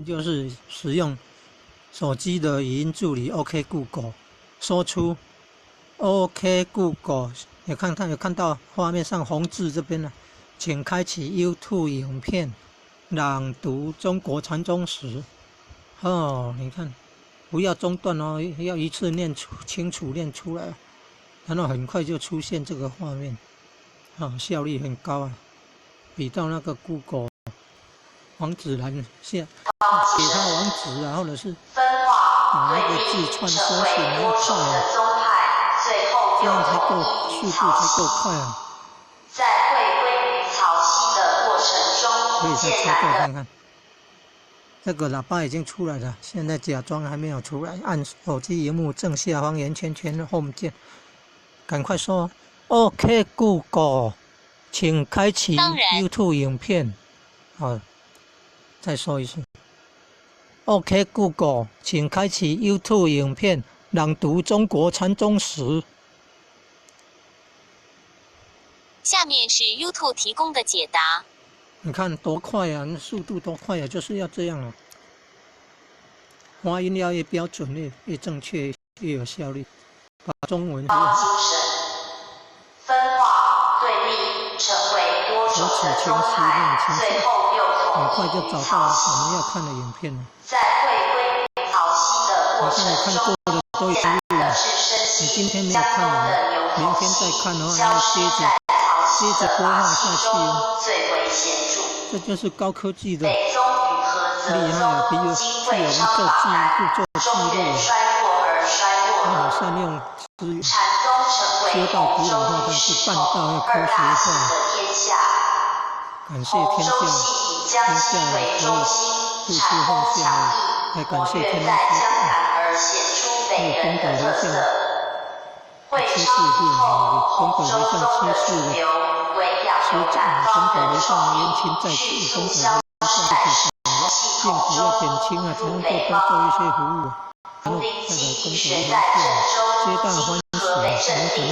就是使用手機的語音助理 OK Google，說出 OK Google，你看看有看到畫面上紅字這邊呢，請開啟 YouTube 影片朗讀中國禪宗史。哦，你看，不要中斷哦，要一次念出清楚念出來，然後很快就出現這個畫面，啊，效率很高啊，比到那個 Google 網址欄下給他網址啊，或者是把那個字串搜尋還要快啊，這樣才夠速度才夠快啊。在回歸於曹溪的過程中，可以再操作看看。這個喇叭已經出來了，現在假裝還沒有出來。按手機螢幕正下方圓圈圈 Home 鍵，趕快說 OK Google，請開啟 YouTube 影片。好，再說一次 OK Google，請開啟 YouTube 影片朗讀中國禪宗史。下面是 YouTube 提供的解答。你看多快啊！速度多快啊！就是要這樣啊。發音要越標準越越正確越有效率。把中文精神分化對立，成為多種的宗派，最後又很快就找到我們要看的影片了。在回歸於曹溪的過程中，你看過的都有了。你今天沒有看完，明天再看的話，要接着接着播放下去哦。這就是高科技的厲害啊！比如替我們做記錄、做記錄，很好善用資源。修道古老化，但是辦道要科學化。感謝天下，天下可以付出奉獻啊！來感謝天師，還有功德回向七世的功德回向七世的。師長，功德回向冤親債主，功德回向自己，病苦要減輕啊，才能夠多做一些服務，然後再來功德回向，皆大歡喜，我們可能